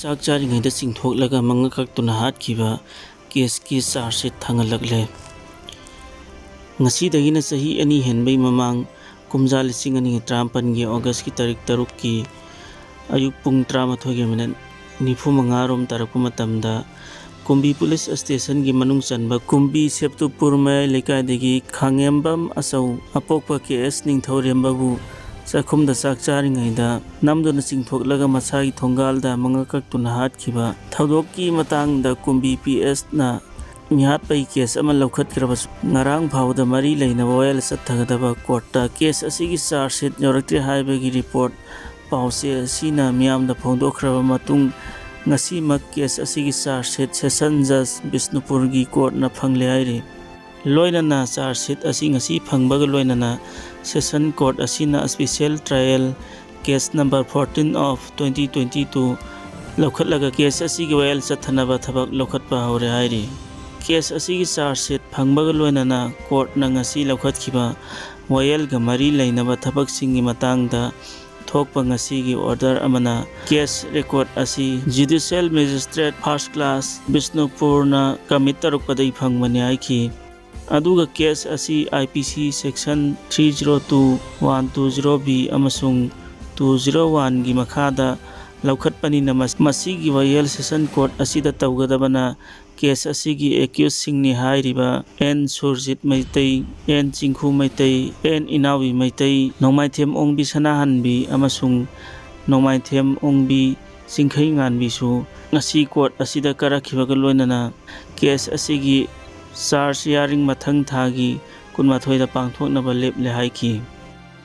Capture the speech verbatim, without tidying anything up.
ꯆꯥꯛ ꯆꯥꯔꯤꯉꯩꯗ ꯆꯤꯡꯊꯣꯛꯂꯒ ꯃꯉꯛ ꯀꯛꯇꯨꯅ ꯍꯥꯠꯈꯤꯕ ꯀꯦꯁꯀꯤ ꯆꯥꯔꯖ ꯁꯤꯠ ꯊꯥꯡꯒꯠꯂꯛꯂꯦ꯫ ꯉꯁꯤꯗꯒꯤꯅ ꯆꯍꯤ ꯑꯅꯤ ꯍꯦꯟꯕꯒꯤ ꯃꯃꯥꯡ, ꯀꯨꯝꯖꯥ ꯂꯤꯁꯤꯡ ꯑꯅꯤꯒ ꯇꯔꯥꯃꯥꯄꯟꯒꯤ ꯑꯣꯒꯁꯀꯤ ꯇꯥꯔꯤꯛ ꯇꯔꯨꯛꯀꯤ ꯑꯌꯨꯛ ꯄꯨꯡ ꯇꯔꯥꯃꯥꯊꯣꯏꯒꯤ ꯃꯤꯅꯤꯠ ꯅꯤꯐꯨ ꯃꯉꯥ ꯔꯣꯝ ꯇꯥꯔꯛꯄ ꯃꯇꯝꯗ, ꯀꯨꯝꯕꯤ ꯄꯨꯂꯤꯁ ꯁ꯭ꯇꯦꯁꯟꯒꯤ ꯃꯅꯨꯡ ꯆꯟꯕ ꯀꯨꯝꯕꯤ ꯁꯦꯞꯇꯨꯄꯨꯔ ꯃꯌꯥꯏ ꯂꯩꯀꯥꯏꯗꯒꯤ ꯈꯥꯉꯦꯝꯕꯝ ꯑꯆꯧ ꯑꯄꯣꯛꯄ ꯀꯦ ꯑꯦꯁ ꯅꯤꯡꯊꯧꯔꯦꯝꯕꯕꯨ ꯆꯥꯛꯈꯨꯝꯗ ꯆꯥꯛ ꯆꯥꯔꯤꯉꯩꯗ ꯅꯝꯗꯨꯅ ꯆꯤꯡꯊꯣꯛꯂꯒ ꯃꯁꯥꯒꯤ ꯊꯣꯡꯒꯥꯜꯗ ꯃꯉꯛ ꯀꯛꯇꯨꯅ ꯍꯥꯠꯈꯤꯕ ꯊꯧꯗꯣꯛꯀꯤ ꯃꯇꯥꯡꯗ ꯀꯨꯝꯕꯤ ꯄꯤ ꯑꯦꯁꯅ ꯃꯤꯍꯥꯠꯄꯒꯤ ꯀꯦꯁ ꯑꯃ ꯂꯧꯈꯠꯈ꯭ꯔꯕꯁꯨ, ꯉꯔꯥꯡ ꯐꯥꯎꯕꯗ ꯃꯔꯤ ꯂꯩꯅꯕ ꯋꯥꯌꯦꯜ ꯆꯠꯊꯒꯗꯕ ꯀꯣꯔꯠꯇ ꯀꯦꯁ ꯑꯁꯤꯒꯤ ꯆꯥꯔꯖ ꯁꯤꯠ ꯌꯧꯔꯛꯇ꯭ꯔꯤ ꯍꯥꯏꯕꯒꯤ ꯔꯤꯄꯣꯔꯠ ꯄꯥꯎꯆꯦ ꯑꯁꯤꯅ ꯃꯤꯌꯥꯝꯗ ꯐꯣꯡꯗꯣꯛꯈ꯭ꯔꯕ ꯃꯇꯨꯡ, ꯉꯁꯤꯃꯛ ꯀꯦꯁ ꯑꯁꯤꯒꯤ ꯆꯥꯔꯖ ꯁꯤꯠ ꯁꯦꯁꯟ ꯖꯖ ꯕꯤꯁꯅꯨꯄꯨꯔꯒꯤ ꯀꯣꯔꯠꯅ ꯐꯪꯂꯦ ꯍꯥꯏꯔꯤ꯫ ꯂꯣꯏꯅꯅ ꯆꯥꯔꯖ ꯁꯤꯠ ꯑꯁꯤ ꯉꯁꯤ ꯐꯪꯕꯒ ꯂꯣꯏꯅꯅ ꯁꯦꯁꯟ ꯀꯣꯔꯠ ꯑꯁꯤꯅ special trial case number fourteen of twenty twenty two ꯂꯧꯈꯠꯂꯒ ꯀꯦꯁ ꯑꯁꯤꯒꯤ ꯋꯥꯌꯦꯜ ꯆꯠꯊꯅꯕ ꯊꯕꯛ ꯂꯧꯈꯠꯄ ꯍꯧꯔꯦ ꯍꯥꯏꯔꯤ꯫ ꯀꯦꯁ ꯑꯁꯤꯒꯤ ꯆꯥꯔꯖ ꯁꯤꯠ ꯐꯪꯕꯒ ꯂꯣꯏꯅꯅ ꯀꯣꯔꯠꯅ ꯉꯁꯤ ꯂꯧꯈꯠꯈꯤꯕ ꯋꯥꯌꯦꯜꯒ ꯃꯔꯤ ꯂꯩꯅꯕ ꯊꯕꯛꯁꯤꯡꯒꯤ ꯃꯇꯥꯡꯗ ꯊꯣꯛꯄ ꯉꯁꯤꯒꯤ ꯑꯣꯔꯗꯔ ꯑꯃꯅ ꯀꯦꯁ ꯔꯦꯀꯣꯔꯠ ꯑꯁꯤ ꯖꯨꯗꯤꯁꯤꯌꯦꯜ ꯃꯦꯖꯤꯁꯇ꯭ꯔꯦꯠ ꯐꯥꯔꯁ ꯀ꯭ꯂꯥꯁ ꯕꯤꯁꯅꯨꯄꯨꯔꯅ ꯀꯃꯤꯠ ꯇꯧꯔꯛꯄꯗꯒꯤ ꯐꯪꯕꯅꯤ ꯍꯥꯏꯈꯤ꯫ ꯑꯗꯨꯒ ꯀꯦꯁ ꯑꯁꯤ I P C section three zero two one two zero B ꯑꯃꯁꯨꯡ two zero one ꯒꯤ ꯃꯈꯥꯗ ꯂꯧꯈꯠꯄꯅꯤꯅ, ꯃꯁ-, ꯃꯁꯤꯒꯤ ꯋꯥꯌꯦꯜ ꯁꯦꯁꯟ ꯀꯣꯔꯠ ꯑꯁꯤꯗ ꯇꯧꯒꯗꯕꯅ ꯀꯦꯁ ꯑꯁꯤꯒꯤ ꯑꯦꯀ꯭ꯌꯨꯁꯁꯤꯡꯅꯤ ꯍꯥꯏꯔꯤꯕ N Surjit Meitei, N Chingkhu Meitei, N Inaobi Meitei, Nongmaithem Ongbi Sanahanbi ꯑꯃꯁꯨꯡ ꯅꯣꯡꯃꯥꯏꯊꯦꯝ ꯑꯣꯡꯕꯤ ꯆꯤꯡꯈꯩꯉꯥꯟꯕꯤꯁꯨ ꯉꯁꯤ ꯀꯣꯔꯠ ꯑꯁꯤꯗ ꯀꯥꯔꯛꯈꯤꯕꯒ ꯂꯣꯏꯅꯅ ꯀꯦꯁ ꯑꯁꯤꯒꯤ ꯆꯥꯔꯖ ꯍꯤꯌꯥꯔꯤꯡ ꯃꯊꯪ ꯊꯥꯒꯤ ꯀꯨꯟꯃꯥꯊꯣꯏꯗ ꯄꯥꯡꯊꯣꯛꯅꯕ ꯂꯦꯞꯂꯦ ꯍꯥꯏꯈꯤ꯫